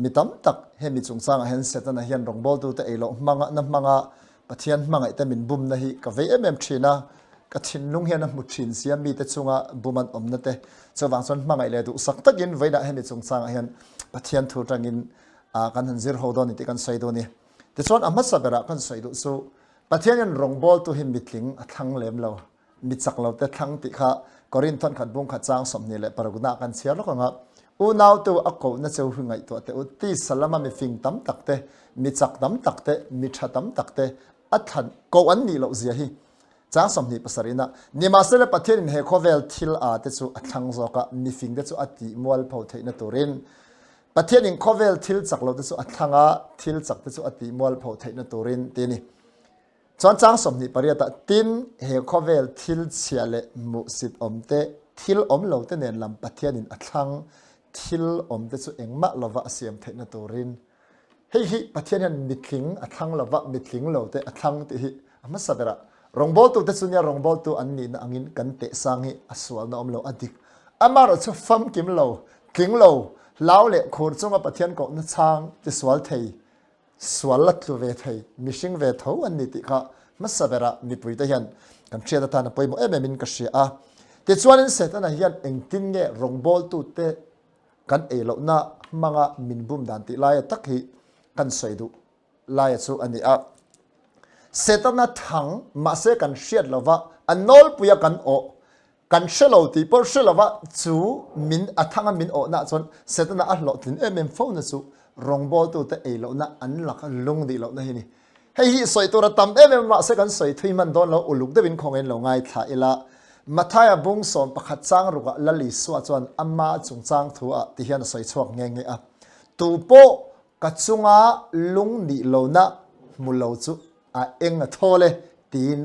Mi tam tak hemi chungchangah hian Setana hian rawngbawltute ei loh hmanga na hmanga Pathian hmangaihte min bumna hi ka vei em em thin a, ka thinlung hian a hmu thin sia mite chunga bum an awmna te. Chuvang chuan hmangaih leh duhsak takin vawiinah hemi chungchangah hian Pathian thu tangin kan han zir ho dawn ni tih kan sawi duh a ni. Tichuan a hmasa berah kan sawi duh chu Pathian hian rawngbawltu hi mitling a thlang lem lo. Mi chak lo te thlang tih kha Korinth thawnkhat bung khat chang 26 ah kan chhiar lawk ang a. Unautu a kohna cheu hi ngaihtuah teh u. Tisa lama mi fing tam tak te, mi chak tam tak te, mi tha tam tak te a thlan koh an nih loh zia hi chang 27 in ah Nimahsela Pathian in he khawvel thil a te chu a thlang zawk a, mifing te chu a tih mualpho theihna turin Pathian in khawvel thil chak lo te chu a thlang a, thil chak te chu a tih mualpho theihna turin ti a ni. Chuan chang 28 ah tin he khawvel thil chhia leh muhsit awm te, thil awm lo te nen lam Pathian in a thlang thil awm te chu engmah lova a siam theihna turin hei hi Pathian hian mitling a thlang lova mitling lo te a thlang tih hi a hmasa berah rawngbawltu te chu nia rawngbawltu an nihna angin kan teh sang hi a sualna awm lo a dik amaherawh chu famkim lo tling lo hlau leh khur chunga Pathian kohna chhang ti sual thei sual la tlu ve thei mihring ve tho an ni tih kha hmasa berah mipuite hian kan hriat atan a pawimawh em em in ka hria a. Tichuanin Setana hian engtin nge rawngbawltute kan ei lohna hmanga min bum dan tih laia tak hi kan sawi duh laia chu a ni a. Setana thang mahse kan hriat lova a nawlpuia kan awh Kan hre lo tih pawh hre lova chu min a thanga min awhna chuan Setana a hlawhtlin em em fo na chu rawngbawltute ei lohna an laka lung dih lohna hi ni. Hei hi sawi tur a tam em em mahse kan sawi thui hman dawn lo uluk deuhin khawngin lo ngaithla ila. Mathaia bung 11 chang rukah Lal Isua chuan ama chungchang thu ah ti hian a sawi chhuak nghe nghe a, Tu pawh ka chunga lung nih lohna hmu lo chu a eng a thawl e tiin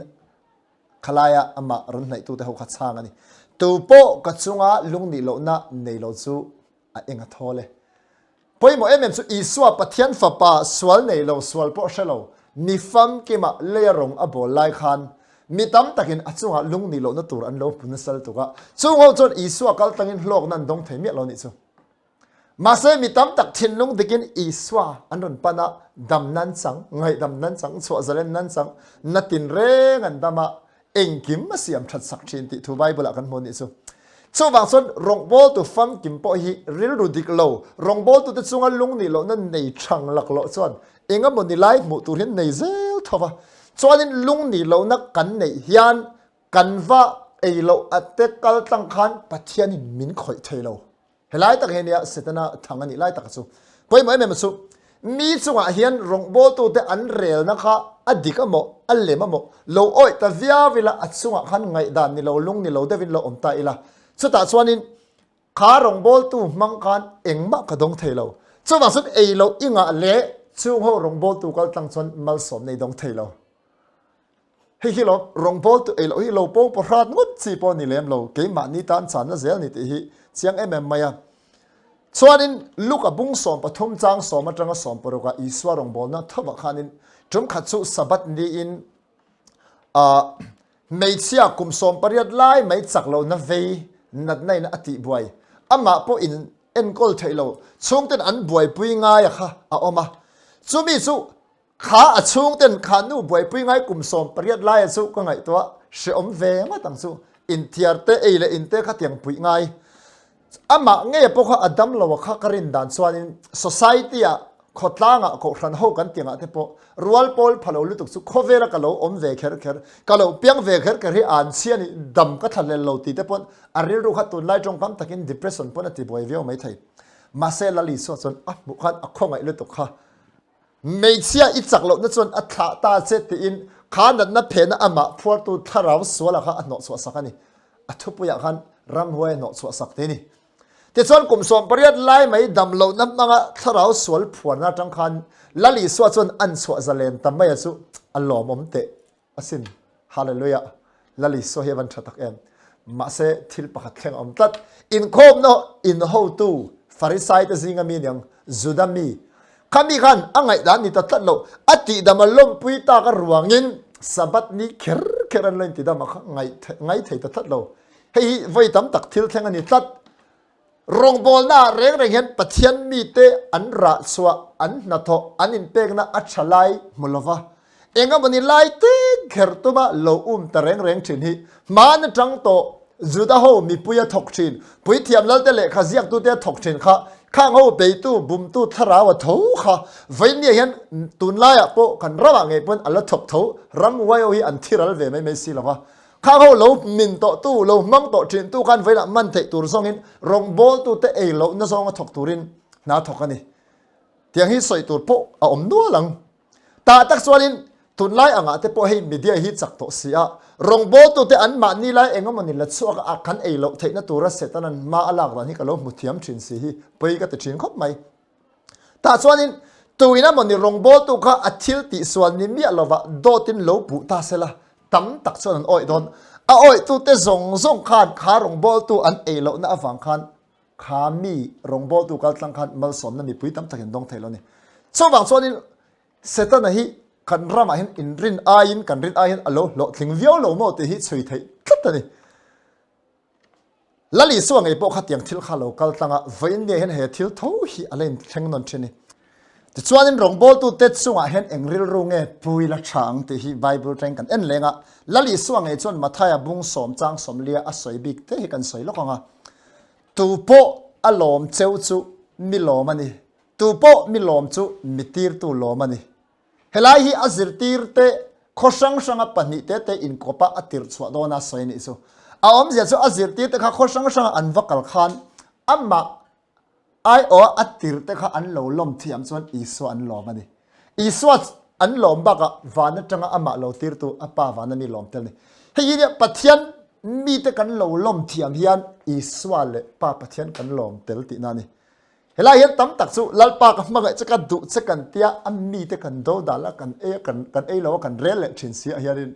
Khalaia amah rawn hnaihtute ho kha chhang a ni. Tu pawh ka chunga lungnih lohna nei lo chu a eng a thawl e. Pawimawh em em chu Isua Pathian Fapa sual nei lo, sual pawh hre lo, mi famkima leia rawng a bawl lai khan mi tam takin a chunga lungnih lohna tur an lo hmu nasa lutuk a. Chung ho chuan Isua kal tlangin hlawkna an dawng thei miah lo nih chu. Mahse mi tam tak thinlung dikin Isua an rawn pan a, dam nan chang, ngaihdam nan chang, chhuah zalen nan chang, na tin reng an dam a, engkim a siam that sak thin tih thu Bible ah kan hmu nih chu. Chuvang chuan rawngbawltu famkim pawh hi rilru dik lo, rawngbawltute chunga lung nih lohna nei thang laklawh chuan engemaw ni lai hmuh tur hian nei zel tho va. Chuanin lung nih lohna kan neih hian kan va ei loh a te kal tlang khan Pathianin min khawih thei lo. Helai tak hi nia Setana thang a nih lai tak chu. Pawimawh em em chu mi chungah hian rawngbawltute an relna kha a dik amaw a lem amaw lo awih ta viau ila a chungah khan ngaihdan ni lo lung ni lo deuhin lo awm ta ila. Chutah chuanin kha rawngbawltu hmang khan engmah ka dawng thei lo. Chuvang chuan ei loh i ngah leh chung ho rawngbawltu kal tlang chuan malsawm nei dawng thei lo. Hei hi lo rawngbâwl tu ei loh hi lo pawng pawh hrat ngawt chi pawh a ni lem lo, keimahni tan channa zel ni tih hi chiang em em mai a. Chuanin Luka bung 13 chang sawm atanga 16 ah Isua rawngbâwlna thovah khanin tum khat chu Sabbath niin hmeichhia kum 18 lai mai chak lohna vei natna in a tihbuai amah pawh in enkawl theih lo chhungten an buaipui ngai a kha a awm a. Chumi chu Kha a chhungten kha nu buaipui ngai kum 18 laia chu ka ngaihtuah hreawm ve ngawt ang chu. Inthiar te ei leh in te kha tiang puih ngai. Amah ngei pawh kha a dam lo a kha ka rin dan chuanin society ah khawtlang ah kohhran ho kan tiang ah te pawh rual pawl pha lo lutuk chu khawvel a ka lo awm ve kher kher ka lo piang ve kher kher hi an chhia ni dam ka thla hlel lo ti te pawn a rilru kha tunlai tawngkam takin depression pawn a ti buai viau maithei. Mahse Lal Isua chuan a hmuh khan a khawngaih lutuk kha. Hmeichhia i chak lohna chuan a thlah ta che tiin kha natna phena amah phuartu thlarau suala kha a hnawhchhuah sak a ni. A thupuiah khan ramhuai a hnawhchhuah sak te ni. Tichuan kum 18 lai mai dam lohna hmanga thlarau sual phuarna atang khan Lal Isua chuan an chhuah zalen ta mai a chu a lawmawm teh asin. Hallelujah! Lal Isua hi a van tha tak em! Mahse thil pakhat thleng a awm tlat. Inkhawmna in hotu Farisai te zinga mi niang Juda mi khami khan a ngaihdan ni ta tlat lo. A tihdam a lawmpui tak a ruangin Sabbath ni kher kher an lo intidam a kha ngai thei ta tlat lo. Hei hi vawi tam tak thil thleng a ni tlat. Rawngbawlnaah reng reng hian Pathian mite an rah chhuah, an hnathawh, an inpekna a tha lai hmu lova, engemawni lai te kher tuma lo um ta reng reng thin hi hmaan atang tawh Juda ho mipuia thawk thin, puithiam lalte lehkha ziaktute a thawk thin kha, khang ho beitu, bumtu thlarau a tho kha vawinia hian tunlaiah pawh kan ramah ngei pawn a la thawk tho, ram uaio hi an thiral ve mai mai si lova. Khang ho lo min tawhtu, lo hmang tawh thintu khan vawiinah man theih tur zawngin rawngbawltute ei lohna zawnga thawk turin hna thawk a ni. Tiang hi sawi tur pawh a awm nual ang. Tah tak chuanin tunlai angah te pawh hei media hi chak tawh si a, rawngbawltute anmahni lai engemawni la chhuak a kan ei loh theihna tura Setanan hma a lak dan hi ka lo hmu thiam thin si hi pawi ka ti thin khawp mai. Tah chuanin tuin emawni rawngbawltu kha a thil tihsual ni miah lova dawtin lo puh ta sela tam tak chuan an awih dawn. A awihtute zawng zawng khan kha rawngbawltu an ei lohna avang khan kha mi rawngbawltu kaltlang khan malsawmna mipui tam takin dawng thei lo a ni. Chuvang chuanin Setana hi kan ramah hian inrin aiin kan rin aiin a lo hlawhtling viau lo maw tih hi chhui theih tlat a ni. Lal Isua ngei pawh khatiang thil kha lo kal tlang a, vawiin nge hian he thil tho hi a la inthleng nawn thin a ni. Tichuanin rawngbawltute chungah hian eng rilru nge pui la tha ang tih hi Bible teng kan en leng a. Lal Isua ngei chuan Mathaia bung sawm chang sawmlia a sawi bik te hi kan sawi lawk ang a. Tu pawh a lawm cheu chu mi lawm a ni, tu pawh mi lawm chu mi tirtu lawm a ni. Helai hi a zirtirte khaw hrang hranga pahnihte te inkawpa a tirh chhuah dawna sawi a nih chu. A awmzia chu a zirtirte kha khaw hrang hranga an va kal khan amah aiawha a tirhte kha an lo lawm thiam chuan Isua an lawm a ni. Isua an lawm bakah van atanga amah lo tirtu a Pa vana mi lawm tel a ni. Hei hi nia Pathian mite kan lo lawm thiam hian Isua leh Pa Pathian kan lawm tel tihna a ni. Helai hian tam tak chu Lalpa ka hmangaih che ka duh che kan tia a mite kan do dal a kan ei a kan kan ei lo a kan rel leh thin si ah hianin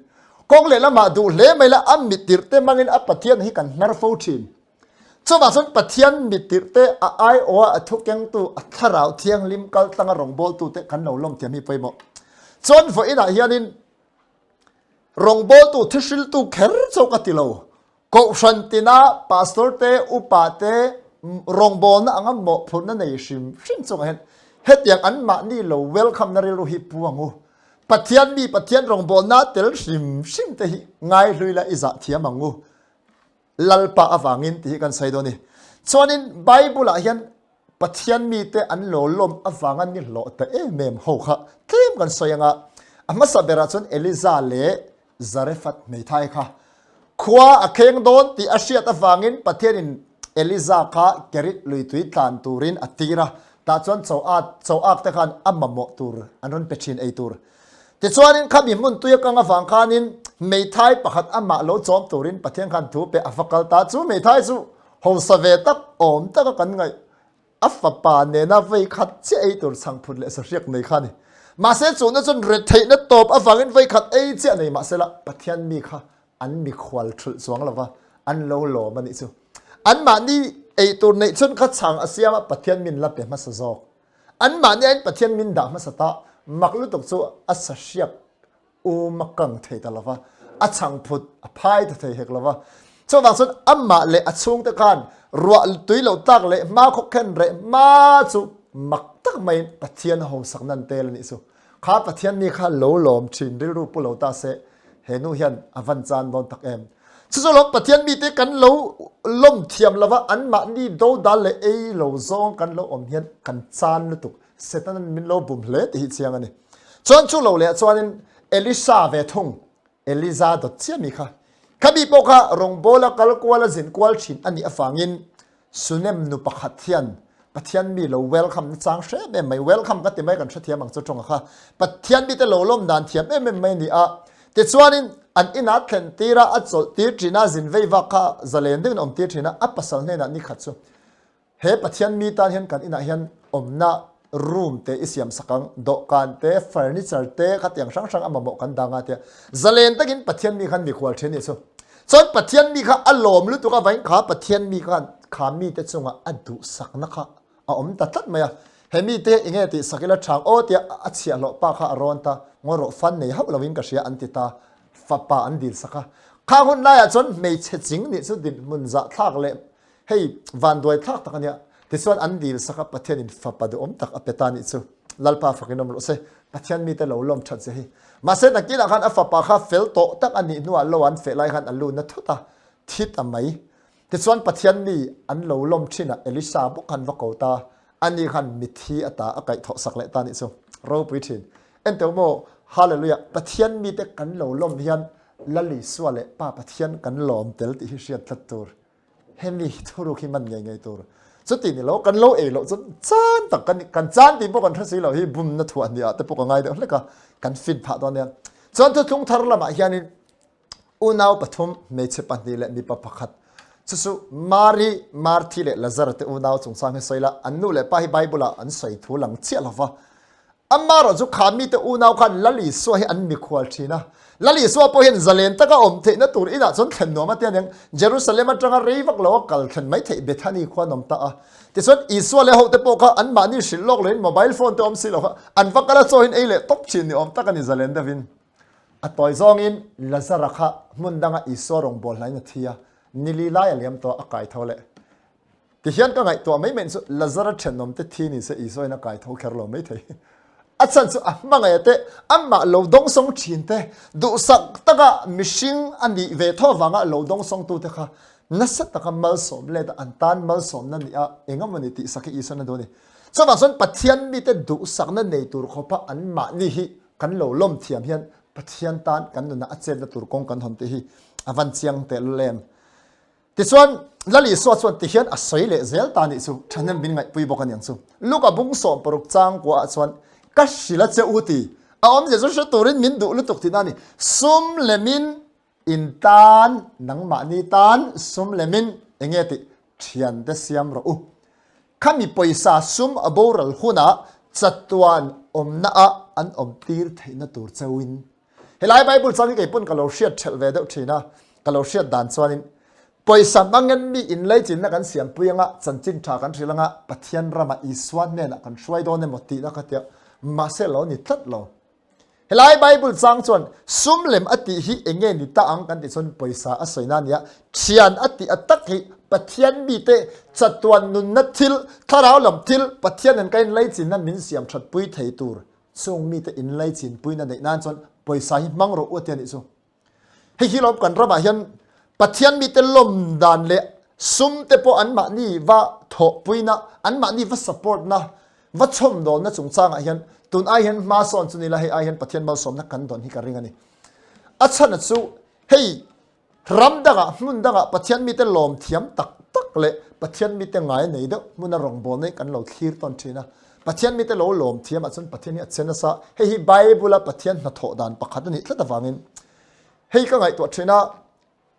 kawng leh lamah duh hle mai la a mittirh te hmangin a Pathian hi kan hnar fo thin. Chuvang chuan Pathian mittirh te a aiawha a thu kengtu a thlarau thianghlim kal tlanga rawngbawltu te kan lo lawm thiam hi pawimawh. Chuan vawiinah hianin rawngbawltu thihriltu kher chauh ka ti lo. Kohhran tina pastor te, upa te rawngbawlna anga mawhphurhna nei hrim hrim chungah hian hetiang anmahni lo welcome na rilru hi pu ang u. Pathian mi Pathian rawngbawlna tel hrim hrim te hi ngaihlui la i zah thiam ang u. Lalpa avangin tih hi kan sawi dawn a ni. Chuanin Bible ah hian Pathian mite an lo lawm avanga ni hlawh ta em em ho kha tlem kan sawi anga a hmasa berah chuan Eliza leh Zarephath hmeithai kha khua a kheng dawn tih a hriat avangin Pathianin Eliza kha Kerit lui tui tlan turin a tir a, tah chuan chaw a chaw ak te khan a mamawh tur an rawn pe thin ei tur. Tichuanin khami hmun tui a kang avang khanin hmeithai pakhat amah lo chawm turin Pathian khan thu pe a va kal ta. Chu hmeithai chu Hausa ve tak awm taka kan ngaih a fapa nena vei khat chiah ei tur chhangphut leh sahriak nei kha a ni. Mahse chuna chuan retheihna tawp avangin vei khat ei chiah nei mahsela Pathian mi kha an mikhual thulh chuang lova an lo lawm a nih chu. Anmahni ei tur neih chhun kha chhang a siam a Pathian min la pe hmasa zawk. Anmahni aiin Pathian min dah hmasa ta mak lutuk chu a sahriak um a kang thei ta lova, a chhangphut a phai ta thei hek lova. Chuvang chuan amah leh a chhungte khan ruah tui lo tak leh hma khawk khen reh hma chu mak tak maiin Pathian hausak nan tel a nih chu. Kha Pathian mi kha lo lawm thin rilru pu lo ta se he nu hian a van chan dawn tak em. Chu chu lawm Pathian mite kan lo lawm thiam lova anmahni dodal leh ei lo zawng kan lo awm hian kan chan lutuk. Setanan min lo bum hle tih hi chiang a ni. Chuan chu lo leh chuanin Elisha ve thung, Eliza dawt chiah mi kha. Khami pawh kha rawngbawla kal kual a zin kual thin a nih avangin Sunem nu pakhat hian Pathian mi lo welcome na chang hre em em mai, welcome ka ti mai kan hrethiam ang chu tawnga kha, Pathian mite lo lawm dan thiam em em mai a ni a. Tichuanin an inah thlen tir a, a chawlh tir thin a, zin vei vak kha zalen deuhin a awm tir thin a, a pasal hnenah ni khat chu He Pathian mi tan hian kan inah hian awmna room te i siam sak ang, dawhkan te, furniture te khatiang hrang hrang a mamawh kan dang a tia. Zalen takin Pathian mi khan mikhual then nih chu. Chuan Pathian mi kha a lawm lutuk a vain kha Pathian mi khan kha mite chunga a duhsakna kha a awm ta tlat mai a. He mite enge tih sak ila thang aw tia a chhiahhlawh pa kha a rawn ta, ngaw rawh fan nei hauh lovin ka hria an ti ta, fapa an dil sak a. Khang hun laiah chuan hmeichhe ching nih chu dinhmun zahthlak leh. Hei vanduai thlak tak ania. Tichuan an dil sak a Pathian in fapa duhawm tak a pe ta nih chu. Lalpa fakin awm rawh se. Pathian mite lo lawm that che hi. Mahse nakinah khan a fapa kha fel tawh tak a nih hnuah lo an feh lai khan a lu na thut a, thi ta mai. Tichuan Pathian mi an lo lawm thin a Elisha bawk khan va ko ta. Ani khan mithi ata a kaihthawh sak leh ta nih chu. Ropui thin. Enteu maw Hallelujah Pathian mite kan lo lawm hian Lal Isua leh Pa Pathian kan lawm tel tih hi hriat tlat tur. Hemi thuruk hi man ngei ngei tur. Chuti ni lo kan lo ei loh chuan chan tak kan kan chan tih pawh kan hre si lo hi bumna thuah hnih ah te pawh ka ngai deuh hlek a, kan fin phah dawn nia. Chuan thuthlung thar lamah hianin unau pathum hmeichhe pahnih leh mipa pakhat chu chu Mari, Marthi leh Lazar te unau chungchang hi sawi la, an nu leh pa hi Bible ah an sawi thu lang chiah lova. Amaherawh chu kha mite unau khan Lal Isua hi an mikhual thin a. Lal Isua pawh hian zalen taka awm theihna tur inah chuan thlen nuam a ti a niang. Jerusalem atanga rei vak lo a kal thlen mai theih Bethany khua an awm ta a. Tichuan Isua leh hote pawh kha anmahni hrilh lawk loin mobile phone te awm si lo kha an va kal a chaw hin ei leh tawp thin ni awm tak a ni zalen deuhin. A tawi zawngin Lazara kha hmun danga Isua rawngbâwl hlain a thi a, nili lai a liam tawh a kai tho leh. Tihian ka ngaihtuah mai mai chu Lazara thenawmte thi ni se Isua in a kai tho kher lo mai thei. A chhan chu a hmangaih te, amah lo dawngsawng thin te, duhsak taka mihring a nih ve tho avanga lo dawngsawngtu te kha nasa taka malsawm let a an tan malsawmna nih a engemawni tihsak hi Isuan a duh a ni. Chuvang chuan Pathian mite duhsakna nei tur khawpa anmahni hi kan lo lawm thiam hian Pathian tan kan nunah a chetna tur kawng kan hawn te hi a van chiang tehlul em. Tichuan, Lal Isua chuan tihian a sawi leh zel ta nih chu thahnem min ngaihpui bawk a niang chu. Luka bung 16 chang kuaah chuan, Ka hrilh a che u ti. A awmzia chu hre turin min duh lutuk tihna a ni. Sum lemin in tan, nangmahni tan sum lemin eng nge tih thiante siam rawh u. Khami pawisa sum a boral hunah chatuan awmna ah an awm tir theihna tur chauhin Helai Bible chang hi kei pawn ka lo hriat thelh ve deuh thin a, ka lo hriat dan chuanin pawisa hmangin mi inlaichinna kan siampui anga chanchin tha kan hrilh anga Pathian rama Isua hnenah kan hruai dawn emaw tihna kha tia mahse lo ni tlat lo. Helai Bible chang chuan sum lem a tih hi enge ni ta ang kan tih chuan pawisa a sawina ania, thian a tih a tak hi Pathian mite chatuan nunna thil, thlarau lam thil, Pathian nen ka inlaichinna min siam thatpui thei tur Chung mite inlaichinpuina neih nan chuan pawisa hi hmang rawh u a ti a nih chu. Hei hi lawm kan ramah hian Pathian mite lawm dan leh sum te pawh anmahni va thawhpuina, anmahni va support na, va chhawmdawnna chungchangah hian tun ai hian hma sawn chu ni la hei ai hian Pathian malsawmna kan dawn hi ka ring a ni. A chhan chu hei Ram dangah, hmun dangah Pathian mite lawm thiam tak tak leh Pathian mite ngai nei deuh hmuna rawngbâwl nei kan lo thlir tawn ṭhin a. Pathian mite lo lawm thiamah chuan Pathian hi a che nasa. Hei hi Bible-a Pathian hnathawh dan pakhat a nih tlat avangin hei ka ngaihtuah ṭhin a,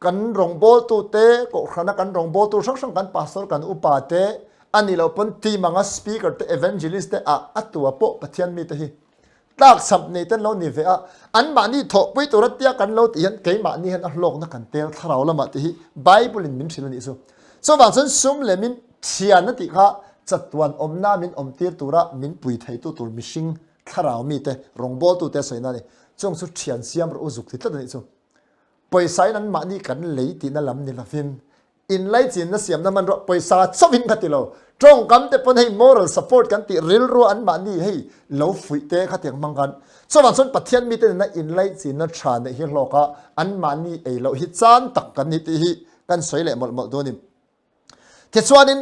kan rawngbâwltute, kohhrana kan rawngbâwltu hrang hrang, kan pastor, kan upate a nih loh pawn team anga speaker te, evangelist te ah a tua pawh Pathian mite hi Tlakchhamh nei ten lo ni ve a, anmahni thawhpui tura tia kan lo tih hian keimahni hian a hlawkna kan tel thlarau lamah tih hi Bible in min hrilh a nih chu. Chuvang chuan sum leh min thian a tih kha chatuan awmna min awmtir tura min pui theitu tur mihring thlarau mite rawngbawltute sawina a ni. Chung chu thian siam rawh u zuk ti tlat a nih chu. Pawisa in anmahni kan lei tihna lam ni lovin Inlaichinna siamna hmanrua pawisa chauhin ka ti lo. Tawngkam te pawn hei moral support kan tih rilru anmahni hei lo fuih te khatiang hmang khan. Chuvang chuan Pathian mite nena inlaichinna tha neih hi hlawk a, anmahni ei loh hi chan tak kan ni tih hi kan sawi leh mawlh mawlh dawn in. Tichuanin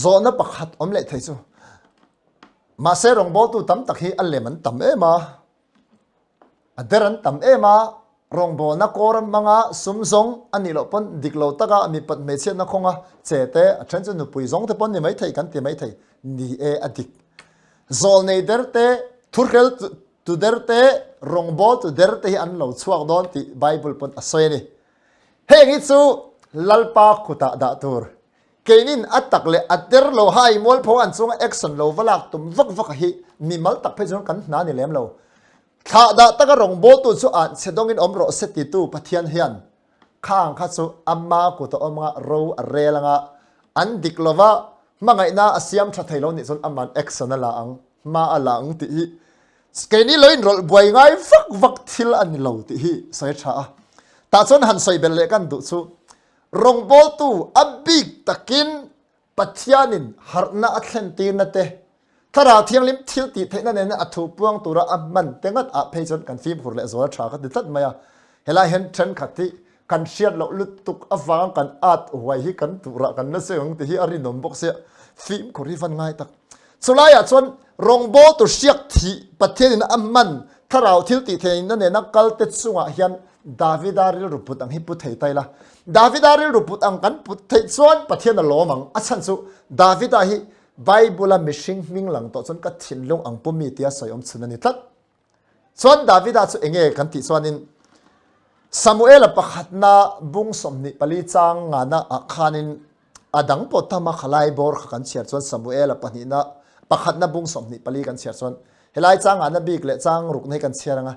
zawhna pakhat awm leh thei chu mahse rawngbawltu tam tak hi a lem an tam em a. A der an tam em a, rawngbawlna kawr an hmang a, sum zawng a nih loh pawn dik lo taka mipat hmeichhiatna khawnga che te, a then chu nupui zawng te pawn ni maithei kan ti maithei, ni e a dik. Zawlnei der te, thuhrel tu der te, rawngbâwl tu der te hi an lo chhuak dawn tih Bible pawn a sawi a ni. Heng hi chu Lalpa kutah dah tur. Keinin a tak leh a der lo hai mualpho an chunga action lo va lak tum vak vak hi mimal tak phei chuan kan hna ni lem lo. Thlah dah taka rawngbawltu chu an chhe dawngin awm rawh se titu Pathian hian khang kha chu ama kut a awm anga ro a rel anga an dik lova hmangaihna a siam tha thei lo nih chuan aman action a la ang hma a la ang tih hi keini lo inrawlh buai ngai vak vak thil a ni lo tih hi sawi tha a. Tah chuan han sawi belh leh kan duh chu. Rawngbawltu a bik takin Pathianin harhna a thlentirna te, Thlarau Thianghlim thil tih theihna nena a thu puang tura a hman te ngat ah phei chuan kan fimkhur leh zual a tha ka ti tlat mai a. Helai hian thenkhat hi kan hriat loh lutuk avanga kan at huai hi kan turah kan la seng ang tih hi a rinawm bawk sia, fimkhur hi van ngai tak. Chulaiah chuan rawngbawltu hriak thih Pathianin a hman Thlarau thil tih theihna nena kalte chungah hian Davida rilru put ang hi pu thei ta ila. Davida rilru put ang kan put theih chuan Pathian a lawm ang. A chhan chu Davida hi Bible-a mihring hming lang tawh chuan ka thinlung ang pu mi tia sawi awm chhun a ni tlat. Chuan Davida chu enge kan tih chuanin Samuela pakhatna bung 24 chang ngana ah khanin a dang pawh tama khalai bawr kha kan chhiar chuan Samuela pahnihna pakhatna bung 24 kan chhiar chuan helai chang ngana bik leh chang rukna hi kan chhiar anga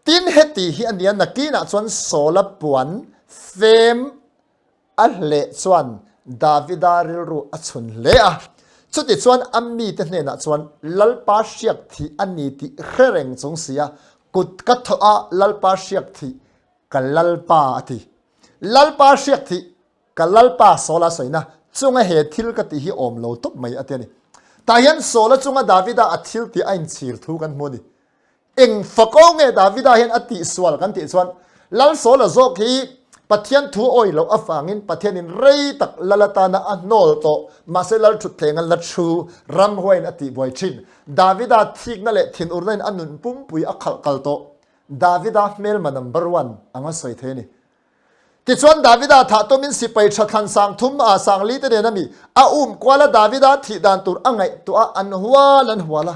tin heti hi ania nakinah chuan Saula puan fem A hleh chuan Davida rilru a chhun hle a. Chutichuan a mite hnenah chuan Lalpa hriak thih a ni tih hre reng chung si a, kut ka thawh a, Lalpa hriak thih ka Lalpa a ti. Lalpa hriak thih ka Lalpa Saula sawina chunga he thil ka tih hi awm lo tawp mai a ti a ni. Tah hian Saula chunga Davida a thil tih a inchhir thu kan hmu a ni. Eng fako nge Davida hian a tihsual kan tih chuan Lal Saula zawk hi Pathian thu awi loh avangin Pathianin rei tak Lal atana a hnawl tawh, mahse Lal thutthleng a la thu ramhuaiin a tihbuai thin. Davida thikna leh thinurna in a nun pumpui a khalh kal tawh. Davida hmelma number one anga sawi thei a ni. Tichuan Davida thah tumin sipai tha thlan 3000 a 4000 te nen a mi a um kual a Davida thih dan tur a ngaihtuah a an hual an hual a.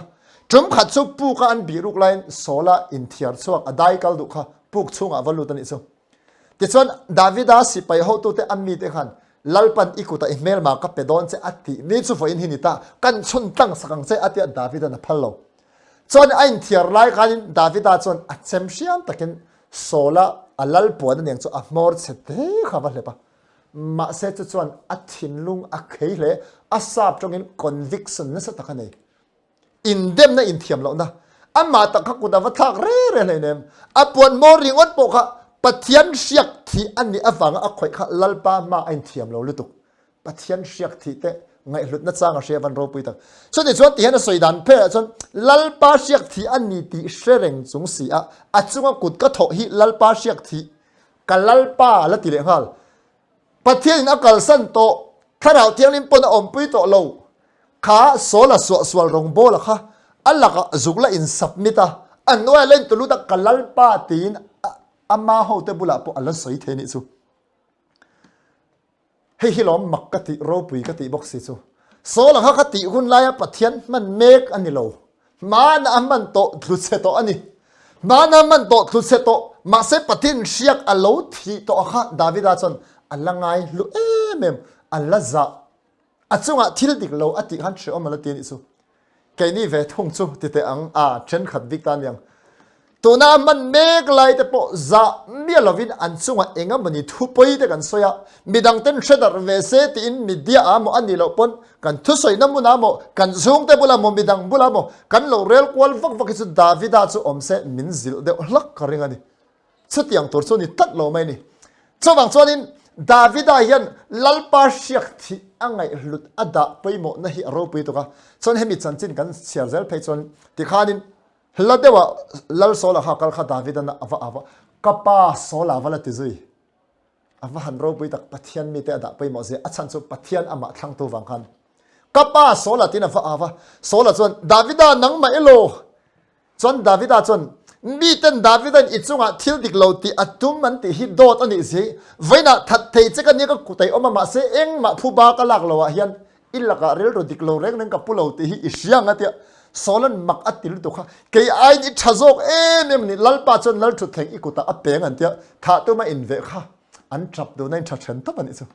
Tum khat chu puk a an bih ruk laiin Saula inthiar chhuak a dai kal duh kha puk chhungah va lut a nih chu. Tichuan Davida sipai hotute a mite khan Lalpan i kutah i hmelma ka pe dawn che a tih ni chu vawiin hi ni ta kan chhun tlang sak ang che a tia Davida'n a phal lo. Chuan a inthiar lai khanin Davida chuan a chem hriam takin Saula a lal puan aniang chu a hmawr chhe te kha va hlep a. Mahse chu chuan a thinlung a khei hle, a sap tawngin conviction nasa tak a nei. Indemna inthiam lohna, amah tak kha kut a va thlak re re hleinem. A puan hmawr ringawt pawh kha Pathian hriak thih a nih avanga a khawih kha Lalpa hma a inthiam lo lutuk. Pathian hriak thih te ngaihhlutna chang a hria van ropui tak. Chutih chuan tihian a sawi dan pherah chuan Lalpa hriak thih a ni tih hre reng chung si a, a chunga kut ka thawh hi Lalpa hriak thih ka Lalpa la ti leh nghal. Pathianin a kalsan tawh, Thlarau Thianghlim pawn a awmpui tawh lo. Kha Saula suahsual rawngbawla kha a lakah zuk la in submit a, a hnuaiah la intulut a ka Lalpa tiin ama hote bulah pawh a la sawi thei anih chu. Hei hi lawm mak ka tih ropui ka tih bawk si chu. Saul anga ka tih hun laia Pathian hman mek a ni lo. Hmana a hman tawh tlu chhe tawh a ni. Hmana a hman tawh tlu chhe tawh mahse Pathian hriak a lo thih tawh kha Davida chuan a la ngai hlu em em, a la zah. A chungah thil dik lo a tih khan hrehawm a la ti a nih chu. Keini ve thung chu ti teh ang a, thenkhat bik ta aniang. Tuna a hman mek lai te pawh zah miah lovin an chungah eng emawni thupawi te kan sawi a, midang ten hre darh ve se tiin media ah maw a nih loh pawn kan thusawina hmunah maw, kan chhungte bulah maw, midang bulah maw kan lo rel kual vak vak hi chu Davida chu awm se min zilh deuh hlak ka ring a ni. Chutiang tur chu ni tlat lo mai a ni. Chuvang chuanin Davida hian Lalpa hriak thih a ngaihhlut a dah pawimawhna hi a ropui tuk a. Chuan hemi chanchin kan chhiar zel phei chuan tikhanin hla deuhah Lal Saula kha kal kha Davidan a va ava ka pa Saula va la ti zui. A va han ropui tak Pathian mite a dah pawimawh zia a chhan chu Pathian amah thlangtu vang khan ka pa Saula tiin a va ava. Saula chuan Davida nangmah elaw Chuan Davida chuan, Miten Davida'n i chungah thil dik lo tih a tum an tih hi dawt a nih si. Vawiinah that thei che ka nia ka kut ei awm a, mahse engmah phuba ka lak loah hian i lakah rilru dik lo reng reng ka pu lo tih hi i hria ang a tia. Saula'n mak a ti lutuk kha, Kei aiin i tha zawk em em a ni, Lalpa chuan Lalthutthleng i kutah a peng an tia, thah tuma inveh kha an tap dun a, in tha then tawp a nih chu.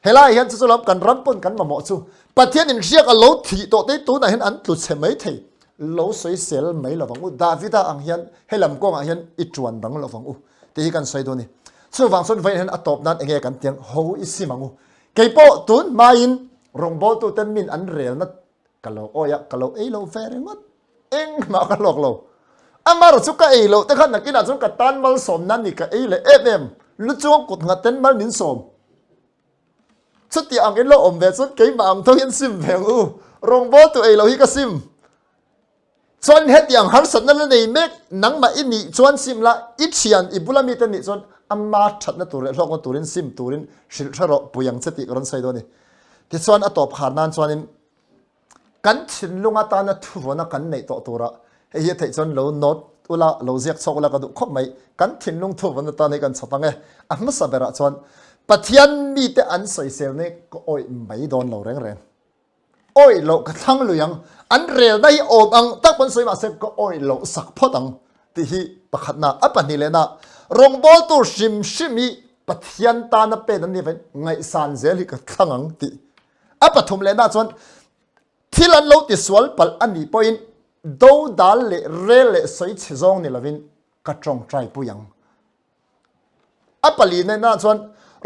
Helai hian chu chu lam kan ram pawn kan mamawh chu Pathian in hriak a lo thih tawh te tunah hian an tlu chhe mai thei lo sawisel mai lovang u Davida ang hian helam kawngah hian i tuan dang lovang u tih hi kan sawi dawn ni chuvang chuan vawiin hian a tawp nan enge kan tiang ho i sim ang u keipawh tun hmain rawngbawltu ten min an relna ka lo awi a ka lo ei lo ve ringawt engmah ka hlawk lo amarawh chu ka ei loh te khan nakinah chuan ka tan malsawm nan ni ka ei leh em em lu chuang kut nghat ten mal min sawm. Chuti ang in lo awm ve chuan keimah ang tho hian sim ve ang u. Rawngbawltu ei lo hi ka sim. Chuan hetiang harsatna la nei mek nangmah i nih chuan sim la, i thian i bula mite nih chuan ama thatna tur leh hlawkna turin sim turin hrilh hre rawh pui ang che tih ka rawn sawi dawn a ni. Tichuan a tawp khar nan chuanin kan thinlung atana thuvawna kan neih tawh turah hei hi a theih chuan lo note ula, lo ziak chhuak ula ka duh khawp mai. Kan thinlung thuvawn atan hi kan chhawp ang e. A hmasa berah chuan Pathian mite an sawiselna hi ka awih mai dawn lo reng reng. Awih loh ka thlang lui ang, an relna hi awm ang tak pawn sawi mahse ka awih loh sak phawt ang tih hi pakhatna. A pahnih lehna, rawngbawltu hrim hrim hi Pathian tana pen an nih avangin ngaihsan zel hi ka thlang ang tih. A pathum lehna chuan thil an lo tisual palh a nih pawhin dodal leh rel leh sawi chhe zawng ni lovin ka tawngtai pui ang. A palina inah chuan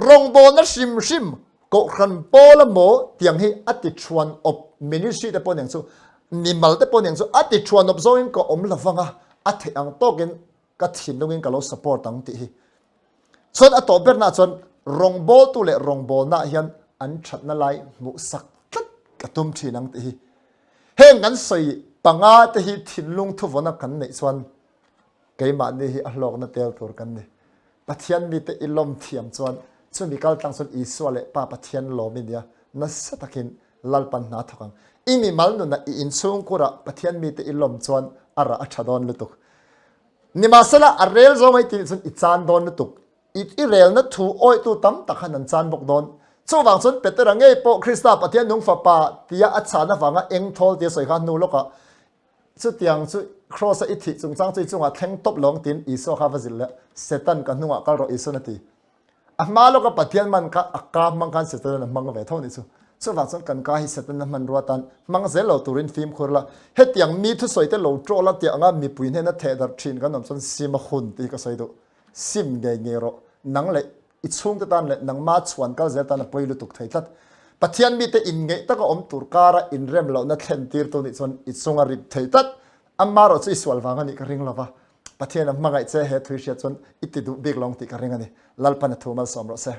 rawngbawlna hrim hrim kohhran pawl emaw tiang hi a ti thuan awp ministry te pawh niang chu mimal te pawh niang chu a ti thuan awp zawngin ka awm lo vang a, a theih ang tawkin ka thinlungin ka lo support ang tih hi. Chuan a tawh berna chuan rawngbawltu leh rawngbawlna hian an thatna lai hmuh sak tlat ka tum thin ang tih hi. Heng kan sawi panga te hi thinlung thuvawna kan neih chuan Keimahni hi a hlawkna tel tur kan ni. Pathian mite i lawm thiam chuan chumi kaltlang chuan Isua leh Pa Pathian lawm i nia, nasa takin Lalpan hna thawk ang. I mimal nunah i inchhungkurah Pathian mite i lawm chuan a rah a tha dawn lutuk. Nimahsela a rel zawng i tih chuan i chan dawn lutuk. I i relna thu awitu tam tak khan an chan bawk dawn. Chuvang chuan Petera ngei pawh Krista Pathian nung Fapa tia a chhan avanga engthawl tia sawi kha hnu lawkah Chutiang chu Kraws-a i thih chungchang chu i chungah thleng tawp lo ang tiin Isua kha va zilh leh, Satan ka hnungah kal rawh Isuan a ti. A hma lawka Pathian man kha a ka hmang khan Satan-an a hmang ve tho a nih chu. Chuvang chuan kan ka hi Satan-a hmanrua atan hmang zel lo turin fimkhur la, hetiang mi thusawi te lo ṭawl a tih anga mipui hnena thehdarh ṭhin kan awm chuan sim a hun tih hi ka sawi duh. Sim ngei ngei rawh. Nang leh i chhungte tan leh nangma chhuan kal zel tan a pawi lutuk thei tlat. Pathian mite inngeih taka awm tur kara inrem lohna thlen tirtu nih chuan i chunga rip thei tlat. Amarawh chu i sual vang a nih ka ring lova, Pathian a hmangaih che he thui hriat chuan i ti duh bik lo ang tih ka ring a ni. Lalpan a thu malsawm rawh se.